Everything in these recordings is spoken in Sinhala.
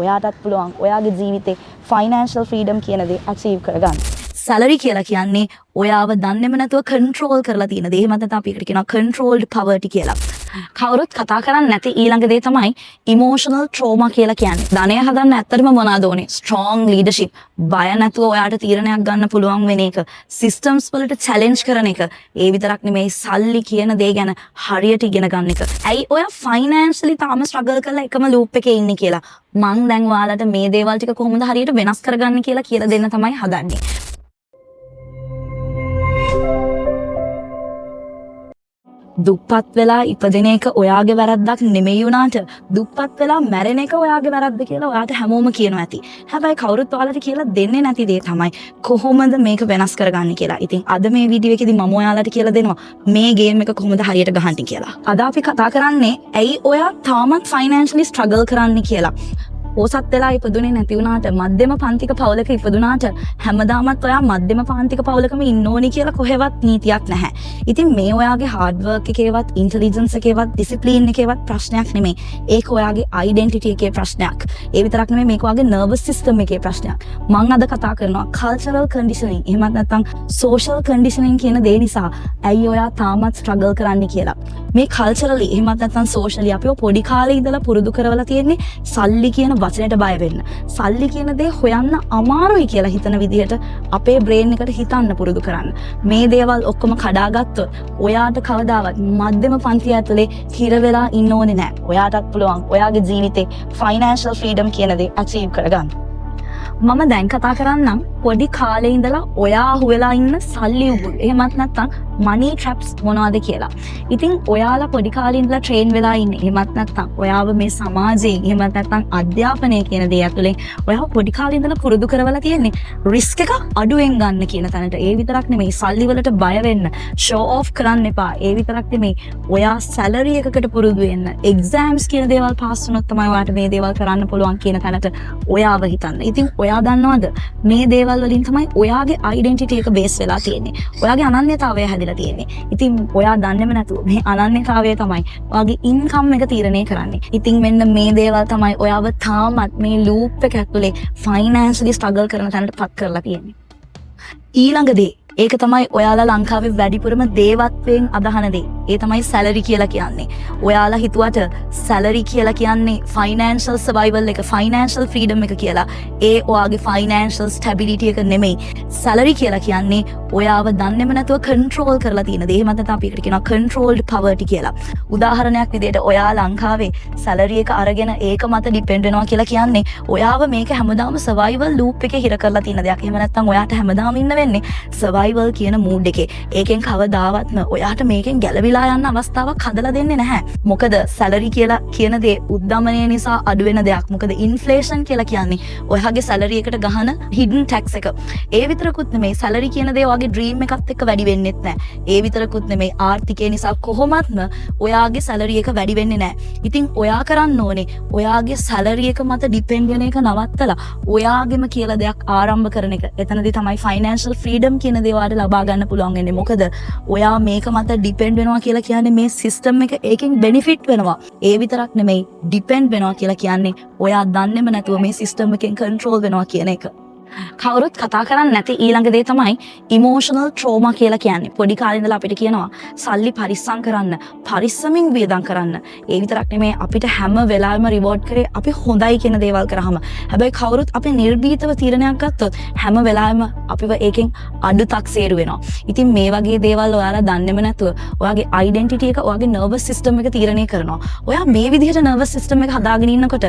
ඔයාටත් පුළුවන් ඔයාගේ ජීවිතේ ෆයිනෑන්ෂල් ෆ්‍රීඩම් කියන දේ අචීව් කරගන්න. සැලරි කියලා කියන්නේ ඔයාව දන්නේම නැතුව කන්ට්‍රෝල් කරලා තියෙන දේ. එහෙමත් නැත්නම් අපි ඒකට කියනවා කන්ට්‍රෝල්ඩ් පවර්ටි කියලා. කවුරුත් කතා කරන්නේ නැති ඊළඟ දේ තමයි ඉමෝෂනල් ට්‍රෝමා කියලා කියන්නේ. ධනය හදන්න ඇත්තටම මොනවාද ඕනේ? Strong leadership. බය නැතුව ඔයාට තීරණයක් ගන්න පුළුවන් වෙන එක. සිස්ටම්ස් වලට චැලෙන්ජ් කරන එක. ඒ විතරක් නෙමෙයි, සල්ලි කියන දේ ගැන හරියට ඉගෙන ගන්න එක. ඇයි ඔයා ෆයිනෑන්ෂලි තාම ස්ට්‍රගල් කරලා එකම ලූප් එකේ ඉන්නේ කියලා. මං දැන් ඔයාලට මේ දේවල් ටික කොහොමද හරියට වෙනස් කරගන්නේ කියලා කියලා දෙන්න තමයි හදන්නේ. දුප්පත් වෙලා ඉපදෙන එක ඔයාගේ වැරද්දක් නෙමෙයි වුණාට, දුප්පත් වෙලා මැරෙන එක ඔයාගේ වැරද්ද කියලා ඔයාට හැමෝම කියනවා ඇති. හැබැයි කවුරුත් ඔයාලට කියලා දෙන්නේ නැති දේ තමයි කොහොමද මේක වෙනස් කරගන්නේ කියලා. ඉතින් අද මේ වීඩියෝ එකේදී මම ඔයාලට කියලා දෙනවා මේ ගේම් එක කොහොමද හරියට ගහන්නේ කියලා. අද අපි කතා කරන්නේ ඇයි ඔයා තාමත් ෆයිනෑන්ෂලි ස්ට්‍රගල් කරන්නේ කියලා. පෝසත් වෙලා ඉපදුනේ නැති වුණාට, මධ්‍යම පන්තික පවුලක ඉපදුනාට, හැමදාමත් ඔයා මධ්‍යම පාන්තික පවුලකම ඉන්න ඕනි කියලා කොහෙවත් නීතියක් නැහැ. ඉතින් මේ ඔයාගේ හાર્ඩ් වර්ක් එකේවත්, ඉන්ටෙලිජන්ස් එකේවත්, ඩිසිප්ලින් එකේවත් ප්‍රශ්නයක් නෙමෙයි. ඒක ඔයාගේ අයිඩෙන්ටිටි එකේ ප්‍රශ්නයක්. ඒ විතරක් නෙමෙයි, මේක ඔයාගේ නර්වස් සිස්ටම් එකේ ප්‍රශ්නයක්. මං අද කතා කරනවා කල්චරල් කන්ඩිෂනින් එහෙමත් නැත්නම් සෝෂල් කන්ඩිෂනින් කියන දේ නිසා ඇයි ඔයා තාමත් ස්ට්‍රගල් කරන්නේ කියලා. මේ කල්චරලි එහෙමත් නැත්නම් සෝෂලි අපිව පොඩි කාලේ ඉඳලා පුරුදු කරවලා තියෙන්නේ සල්ලි කියන වචනයට බය වෙන්න. සල්ලි කියන දේ හොයන්න අමාරුයි කියලා හිතන විදිහට අපේ බ්‍රේන් එකට හිතන්න පුරුදු කරන්න. මේ දේවල් ඔක්කොම කඩාගත්තොත් ඔයාට කවදාවත් මධ්‍යම පන්තිය ඇතුලේ හිර වෙලා ඉන්න ඕනේ නෑ. ඔයාටත් පුළුවන් ඔයාගේ ජීවිතේ ෆයිනෑන්ෂල් ෆ්‍රීඩම් කියන දේ අචීව් කරගන්න. මම දැන් කතා කරන්නම් පොඩි කාලේ ඉඳලා ඔයා අහුවෙලා ඉන්න සල්ලි උගුල්, එහෙමත් නැත්නම් මනි ට්‍රැප්ස් මොනවද කියලා. ඉතින් ඔයාලා පොඩි කාලේ ඉඳලා ට්‍රේන් වෙලා ඉන්නේ, එහෙමත් නැත්නම් ඔයාව මේ සමාජයෙන්, එහෙමත් නැත්නම් අධ්‍යාපනය කියන දේ ඇතුලෙන් ඔයාව පොඩි කාලේ ඉඳලා පුරුදු කරවලා තියෙන්නේ රිස්ක් එක අඩුවෙන් ගන්න කියන තැනට. ඒ විතරක් නෙමෙයි, සල්ලි වලට බය වෙන්න, ෂෝ ඔෆ් කරන්න එපා. ඒ විතරක් නෙමෙයි, ඔයා සැලරි එකකට පුරුදු වෙන්න. එක්සෑම්ස් කියන දේවල් පාස් වුණොත් තමයි ඔයාට මේ දේවල් කරන්න පුළුවන් කියන තැනට ඔයාව හිතන්න. ඉතින් ඔයා දන්නවද, මේ දේවල් වලින් තමයි ඔයාගේ අයිඩෙන්ටිටි එක බේස් වෙලා තියෙන්නේ. ඔයාගේ අනන්‍යතාවය හැදිලා තියෙන්නේ. ඉතින් ඔයා දන්නේම නැතුව මේ අනන්‍යතාවය තමයි ඔයාගේ ඉන්කම් එක තීරණය කරන්නේ. ඉතින් මෙන්න මේ දේවල් තමයි ඔයාව තාමත් මේ ලූප් එක ඇතුලේ ෆයිනෑන්ෂලි ස්ට්‍රගල් කරන තැනට පත් කරලා තියෙන්නේ. ඊළඟ දේ, ඒක තමයි ඔයාලා ලංකාවේ වැඩිපුරම දේවත්වයෙන් අදහන දේ. ඒ තමයි සැලරි කියලා කියන්නේ. ඔයාලා හිතුවට සැලරි කියලා කියන්නේ ෆයිනෑන්ෂල් සර්වයිවල් එක, ෆයිනෑන්ෂල් ෆ්‍රීඩම් එක කියලා. ඒ ඔයාගේ ෆයිනෑන්ෂල් ස්ටැබිලිටි එක නෙමෙයි. සැලරි කියලා කියන්නේ ඔයාව දන්නේම නැතුව කන්ට්‍රෝල් කරලා තියෙන දේ. එහෙමත් නැත්නම් අපි ඒකට කියනවා කන්ට්‍රෝල්ඩ් පවර්ටි කියලා. උදාහරණයක් විදිහට ඔයා ලංකාවේ සැලරි එක අරගෙන ඒක මත ඩිපෙන්ඩ් වෙනවා කියලා කියන්නේ ඔයාව මේක හැමදාම සර්වයිවල් ලූප් එකේ හිර කරලා තියෙන දෙයක්. එහෙම නැත්නම් ඔයාට හැමදාම ඉන්න වෙන්නේ සර්වයිවල් කියන මූඩ් එකේ. ඒකෙන් කවදාවත්ම ඔයාට මේකෙන් ගැලවිලා යන්න අවස්ථාවක් හදලා දෙන්නේ නැහැ. මොකද සැලරි කියලා කියන දේ උද්දමනය නිසා අඩු වෙන දෙයක්. මොකද ඉන්ෆ්ලේෂන් කියලා කියන්නේ ඔයාගේ සැලරි එකට ගහන හිඩන් ටැක්ස් එක. ඒ විතරකුත් නෙමෙයි, සැලරි කියන දේ ඔයාගේ ඩ්‍රීම් එකත් එක්ක වැඩි වෙන්නෙත් නෑ. ඒ විතරකුත් නෙමෙයි, ආර්ථිකය නිසා කොහොමත්ම ඔයාගේ සැලරි එක වැඩි වෙන්නේ නෑ. ඉතින් ඔයා කරන්න ඕනේ ඔයාගේ සැලරි එක මත ඩිපෙන්ඩ් වෙන එක නවත්තලා ඔයාගෙම කියලා දෙයක් ආරම්භ කරන එක. එතනදී තමයි ෆයිනෑන්ෂල් ෆ්‍රීඩම් කියන දේ ඔයාට ලබා ගන්න පුළුවන් වෙන්නේ. මොකද ඔයා මේක මත ඩිපෙන්ඩ් වෙනවා කියලා කියන්නේ මේ සිස්ටම් එක ඒකෙන් බෙනිෆිට් වෙනවා. ඒ විතරක් නෙමෙයි, ඩිපෙන්ඩ් වෙනවා කියලා කියන්නේ ඔයා දන්නේම නැතුව මේ සිස්ටම් එකෙන් කන්ට්‍රෝල් වෙනවා කියන එක. කවුරුත් කතා කරන්නේ නැති ඊළඟ දේ තමයි ඉමෝෂනල් ට්‍රෝමා කියලා කියන්නේ. පොඩි කාලේ ඉඳලා අපිට කියනවා සල්ලි පරිස්සම් කරන්න, පරිස්සමින් වියදම් කරන්න. ඒ විතරක් නෙමෙයි, අපිට හැම වෙලාවෙම රිවෝඩ් කරේ අපි හොඳයි කියන දේවල් කරාම. හැබැයි කවුරුත් අපි නිර්භීතව තීරණයක් ගත්තොත් හැම වෙලාවෙම අපිව ඒකෙන් අඩු තක්සේරු වෙනවා. ඉතින් මේ වගේ දේවල් ඔයාලා දන්නේම නැතුව ඔයාගේ අයිඩෙන්ටිටි එක, ඔයාගේ නර්වස් සිස්ටම් එක තීරණය කරනවා. ඔයා මේ විදිහට නර්වස් සිස්ටම් එක හදාගෙන ඉන්නකොට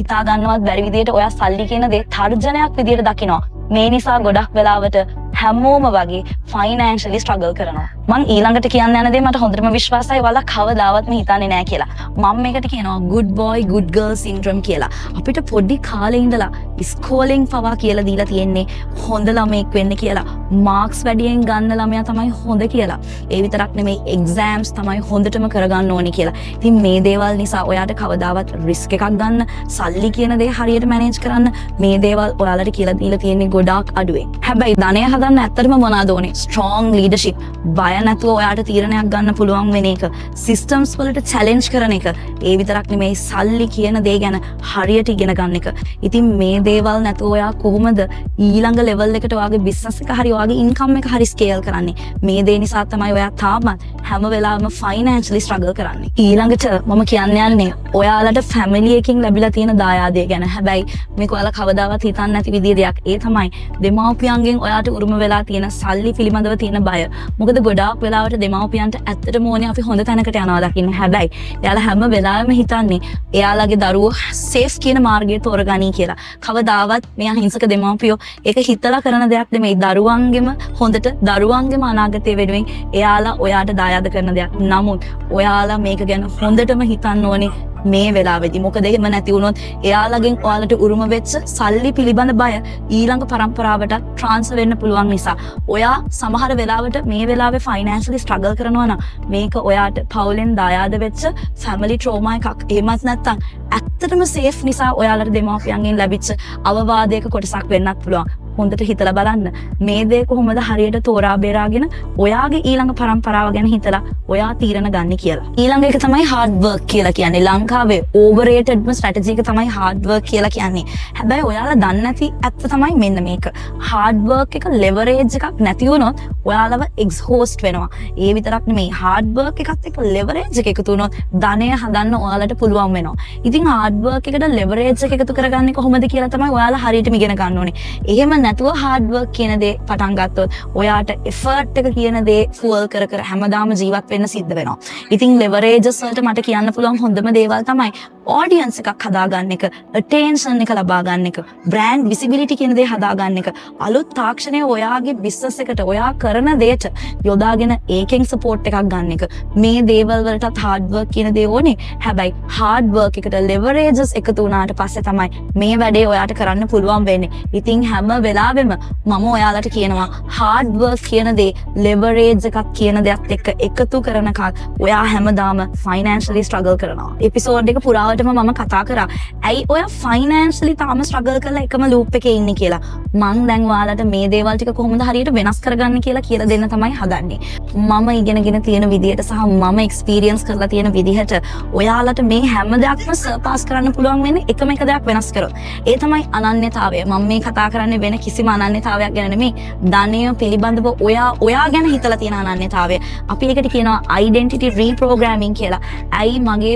හිතා ගන්නවත් බැරි විදිහට ඔයා සල්ලි කියන දේ තර්ජනයක් විදිහට දකිනවා. මේ නිසා ගොඩක් වෙලාවට හැමෝම වගේ ෆයිනෑන්ෂලි ස්ට්‍රගල් කරනවා. මං ඊළඟට කියන්න යන දේ මට හොඳටම විශ්වාසයි ඔයාලා කවදාවත්ම හිතන්නේ නෑ කියලා. මම මේකට කියනවා good boy, good girl syndrome කියලා. අපිට පොඩි කාලේ ඉඳලා ඉස්කෝලෙන් පවා කියලා දීලා තියෙන්නේ හොඳ ළමයෙක් වෙන්න කියලා. මාක්ස් වැඩියෙන් ගන්න ළමයා තමයි හොඳ කියලා. ඒ විතරක් නෙමෙයි, එක්සෑම්ස් තමයි හොඳටම කරගන්න ඕනේ කියලා. ඉතින් මේ දේවල් නිසා ඔයාට කවදාවත් රිස්ක් එකක් ගන්න, සල්ලි කියන දේ හරියට මැනේජ් කරන්න මේ දේවල් ඔයාලට කියලා දීලා තියෙන්නේ ගොඩාක් අඩුවෙන්. හැබැයි ධනය හදන්න ඇත්තටම මොනවාද ඕනේ? Strong leadership. බය නැතුව ඔයාට තීරණයක් ගන්න පුළුවන් වෙන එක, සිස්ටම්ස් වලට චැලෙන්ජ් කරන එක, ඒ විතරක් නෙමෙයි සල්ලි කියන දේ ගැන හරියට ඉගෙන ගන්න එක. ඉතින් මේ දේවල් නැතුව ඔයා කොහොමද ඊළඟ ලෙවල් එකට ඔයාගේ බිස්නස් එක හරි ඔයාගේ ඉන්කම් එක හරි ස්කේල් කරන්නේ? මේ දේ නිසා තමයි ඔයා තාමත් හැම වෙලාවෙම ෆයිනෑන්ෂලි ස්ට්‍රගල් කරන්නේ. ඊළඟට මම කියන්න යන්නේ ඔයාලට ෆැමිලි එකකින් ලැබිලා තියෙන දායාදය ගැන. හැබැයි මේක ඔයාලා කවදාවත් හිතන්නේ නැති විදිය දෙයක්. ඒ තමයි දෙමව්පියන්ගෙන් ඔයාට උරුම වෙලා තියෙන සල්ලි පිළිබඳව තියෙන බය. මොකද ගොඩාක් වෙලාවට දෙමව්පියන්ට ඇත්තටම ඕනේ අපි හොඳ තැනකට යනවා දකින්න. හැබැයි එයාලා හැම වෙලාවෙම හිතන්නේ එයාලගේ දරුවෝ සේෆ් කියන මාර්ගය තෝරගනී කියලා. කවදාවත් මේ අහිංසක දෙමව්පියෝ ඒක හිතලා කරන දෙයක් නෙමෙයි. දරුවන්ගෙම හොඳට, දරුවන්ගෙම අනාගතය වෙනුවෙන් එයාලා ඔයාට දායාද කරන දෙයක්. නමුත් ඔයාලා මේක ගැන හොඳටම හිතන්න ඕනේ මේ වෙලාවේදී. මොකද එහෙම නැති වුණොත් එයාලගෙන් ඔයාලට උරුම වෙච්ච සල්ලි පිළිබඳ බය ඊළඟ පරම්පරාවට ට්‍රාන්ස්ෆර් වෙන්න පුළුවන් නිසා, ඔයා සමහර වෙලාවට මේ වෙලාවේ ෆයිනෑන්ෂලි ස්ට්‍රගල් කරනවා නම් මේක ඔයාට පවුලෙන් දායාද වෙච්ච ෆැමිලි ට්‍රෝමා එකක්. එහෙමත් නැත්නම් ඇත්තටම සේෆ් නිසා ඔයාලට දෙමාපියන්ගෙන් ලැබිච්ච අවවාදයක කොටසක් වෙන්නත් පුළුවන්. හොඳට හිතලා බලන්න මේ දේ කොහොමද හරියට තෝරා බේරාගෙන ඔයාගේ ඊළඟ පරම්පරාව ගැන හිතලා ඔයා තීරණ ගන්න කියලා. ඊළඟ එක තමයි හાર્ඩ් වර්ක් කියලා කියන්නේ. ලංකාවේ ඕවර්රේටඩ්ම ස්ට්‍රැටජි එක තමයි හાર્ඩ් වර්ක් කියලා කියන්නේ. හැබැයි ඔයාලා දන්නේ නැති ඇත්ත තමයි මෙන්න මේක. හાર્ඩ් වර්ක් එක ලෙවරේජ් එකක් නැති වුණොත් ඔයාලව එක්ස්හෝස්ට් වෙනවා. ඒ විතරක් නෙමෙයි, හાર્ඩ් වර්ක් එකත් එක්ක ලෙවරේජ් එක එකතු වුණොත් ධනය හදන්න ඔයාලට පුළුවන් වෙනවා. ඉතින් හાર્ඩ් වර්ක් එකට ලෙවරේජ් එක එකතු කරගන්නේ කොහොමද කියලා තමයි ඔයාලා හරියටම ඉගෙන ගන්න ඕනේ. එහෙම නැතුව හાર્ඩ් වර්ක් කියන දේ පටන් ගත්තොත් ඔයාට එෆර්ට් එක කියන දේ ෆුවල් කර කර හැමදාම ජීවත් වෙන්න සිද්ධ වෙනවා. ඉතින් ලෙවරේජස් වලට මට කියන්න පුළුවන් හොඳම දේවල් තමයි ඔඩියන්ස් එකක් හදාගන්න එක, ඇටෙන්ෂන් එක ලබා ගන්න එක, බ්‍රෑන්ඩ් විසිබිලිටි කියන දේ හදාගන්න එක, අලුත් තාක්ෂණය ඔයාගේ බිස්නස් එකට, ඔයා කරන දේට යොදාගෙන ඒකෙන් සපෝට් එකක් ගන්න එක. මේ දේවල් වලටත් හાર્ඩ් වර්ක් කියන දේ ඕනේ. හැබැයි හાર્ඩ් වර්ක් එකට ලෙවරේජස් එකතු වුණාට පස්සේ තමයි මේ වැඩේ ඔයාට කරන්න පුළුවන් වෙන්නේ. ඉතින් හැම වෙලාවෙම මම ඔයාලට කියනවා, හાર્ඩ් වර්ක් කියන දේ ලෙවරේජ් එකක් කියන දෙයත් එක්ක එකතු කරනකල් ඔයා හැමදාම ෆයිනෑන්ෂලි ස්ට්‍රගල් කරනවා. එපිසෝඩ් එක පුරාවටම මම කතා කරා ඇයි ඔයා ෆයිනෑන්ෂලි තාම ස්ට්‍රගල් කරලා එකම ලූප් එකේ ඉන්නේ කියලා. මං දැන් ඔයාලට මේ දේවල් ටික කොහොමද හරියට වෙනස් කරගන්න කියලා කියලා දෙන්න තමයි හදන්නේ. මම ඉගෙනගෙන තියෙන විදිහට සහ මම එක්ස්පීරියන්ස් කරලා තියෙන විදිහට ඔයාලට මේ හැම දෙයක්ම සර්පාස් කරන්න පුළුවන් වෙන්නේ එකම එක දෙයක් වෙනස් කරොත්. ඒ තමයි අනන්‍යතාවය. මම මේ කතා කරන්නේ වෙන කිසිම අනන්‍යතාවයක් ගැන නෙමෙයි. ධනය පිළිබඳව ඔයා ඔයා ගැන හිතලා තියෙන අනන්‍යතාවය. අපි ඒකට කියනවා අයිඩෙන්ටිටි රීප්‍රෝග්‍රෑමින් කියලා. ඇයි මගේ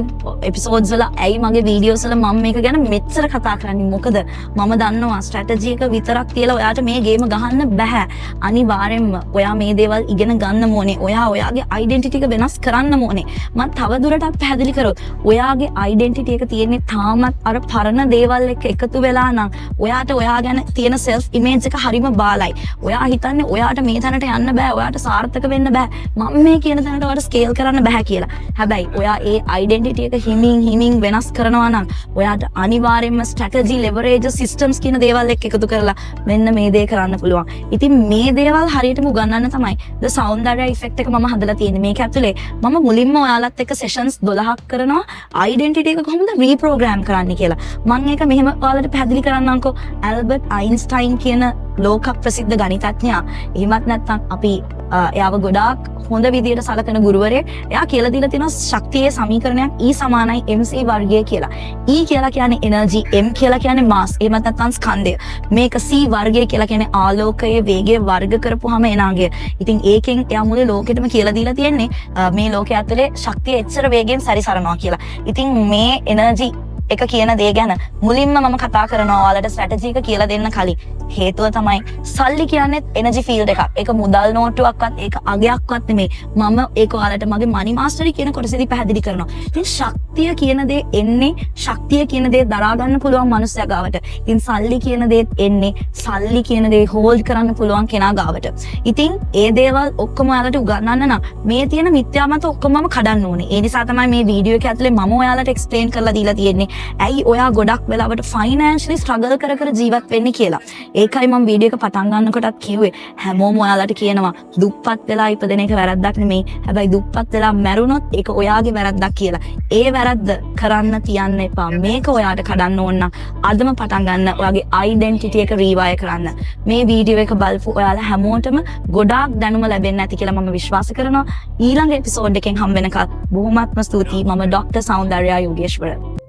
එපිසෝඩ්ස් වල, ඇයි මගේ වීඩියෝස් වල මම මේක ගැන මෙච්චර කතා කරන්නේ? මොකද මම දන්නවා ස්ට්‍රැටජි එක විතරක් තියලා ඔයාට මේ ගේම ගහන්න බැහැ. අනිවාර්යෙන්ම ඔයා මේ දේවල් ඉගෙන ගන්න ඕනේ. ඔයා ඔයාගේ අයිඩෙන්ටිටි එක වෙනස් කරන්න ඕනේ. මම තව දුරටත් පැහැදිලි කරොත්, ඔයාගේ අයිඩෙන්ටිටි එක තියෙන්නේ තාමත් අර පරණ දේවල් එක්ක එකතු වෙලා නම් ඔයාට ඔයා ගැන තියෙන සෙල්ෆ් ඉමේජ් එක හරිම බාලයි. ඔයා හිතන්නේ ඔයාට මේ තැනට යන්න බෑ, ඔයාට සාර්ථක වෙන්න බෑ, මම මේ කියන තැනට ඔයාට ස්කේල් කරන්න බෑ කියලා. හැබැයි ඔයා ඒ අයිඩෙන්ටිටි එක හිමින් හිමින් වෙනස් කරනවා නම් ඔයාට අනිවාර්යෙන්ම ස්ට්‍රැටජි, ලෙවරේජ්, සිස්ටම්ස් කියන දේවල් එක්ක එකතු කරලා මෙන්න මේ දේ කරන්න පුළුවන්. ඉතින් මේ දේවල් හරියටම උගන්වන්න තමයි ද සෞන්දර්ය ඉෆෙක්ට් එක මම හදලා තියෙන්නේ. මේක ඇතුලේ මම මුලින්ම ඔයාලත් එක්ක සෙෂන්ස් 12ක් කරනවා අයිඩෙන්ටිටි එක කොහොමද රීප්‍රෝග්‍රෑම් කරන්න කියලා. මම ඒක මෙහෙම ඔයාලට පැහැදිලි කරන්නම්කෝ. ඇල්බර්ට් අයින්ස්ටයින් කියන ලෝක ප්‍රසිද්ධ ගණිතඥයා, එහෙමත් නැත්නම් අපි එයාව ගොඩාක් හොඳ විදියට සලකන ගුරුවරයෙක්, එයා කියලා දීලා තියෙනවා ශක්තියේ සමීකරණයක් E සමානයි mc වර්ගය කියලා. E කියලා කියන්නේ එනර්ජි, M කියලා කියන්නේ මාස්, එහෙමත් නැත්නම් ස්කන්ධය. මේක C වර්ගය කියලා කියන්නේ ආලෝකයේ වේගය වර්ග කරපුවාම එන අගය. ඉතින් ඒකෙන් එයා මුළු ලෝකෙටම කියලා දීලා තියෙන්නේ මේ ලෝකයේ ඇතුලේ ශක්තිය එච්චර වේගයෙන් සැරිසරනවා කියලා. ඉතින් මේ එනර්ජි එක කියන දේ ගැන මුලින්ම මම කතා කරනවා ඔයාලට ස්ට්‍රැටජි එක කියලා දෙන්න කලින්. හේතුව තමයි සල්ලි කියන්නේ එනර්ජි ෆීල්ඩ් එකක්. ඒක මුදල් නෝට්ටුවක්වත් ඒක අගයක්වත් නෙමෙයි. මම ඒක ඔයාලට මගේ මනි මාස්ටරි කියන කොටසේදී පැහැදිලි කරනවා. ඉතින් ශක්තිය කියන දේ එන්නේ ශක්තිය කියන දේ දරා ගන්න පුළුවන් මනුස්සයා ගාවට. ඉතින් සල්ලි කියන දේත් එන්නේ සල්ලි කියන දේ හෝල්ඩ් කරන්න පුළුවන් කෙනා ගාවට. ඉතින් ඒ දේවල් ඔක්කොම ඔයාලට උගන්වන්න නම් මේ තියෙන මිත්‍යා මත ඔක්කොම මම කඩන්න ඕනේ. ඒ නිසා තමයි මේ වීඩියෝ එක ඇතුලේ මම ඔයාලට එක්ස්ප්ලේන් කරලා දීලා තියෙන්නේ. ඇයි ඔයා ගොඩක් වෙලාවට ෆයිනෑන්ෂලි ස්ට්‍රගල් කර කර ජීවත් වෙන්නේ කියලා. ඒකයි මම වීඩියෝ එක පටන් ගන්නකොටත් කිව්වේ, හැමෝම ඔයාලට කියනවා දුප්පත් වෙලා ඉපදෙන එක වැරද්දක් නෙමෙයි, හැබැයි දුප්පත් වෙලා මැරුණොත් ඒක ඔයාගේ වැරද්දක් කියලා. ඒ වැරද්ද කරන්න තියන්න එපා. මේක ඔයාට කඩන්න ඕන නම් අදම පටන් ගන්න ඔයාගේ අයිඩෙන්ටිටි එක රීවයර් කරන්න. මේ වීඩියෝ එක බලපු ඔයාලා හැමෝටම ගොඩාක් දැනුම ලැබෙන්න ඇති කියලා මම විශ්වාස කරනවා. ඊළඟ එපිසෝඩ් එකෙන් හම් වෙනකල් බොහොමත්ම ස්තුතියි. මම ඩොක්ටර් සෞන්දර්යා යෝගේශ්වර.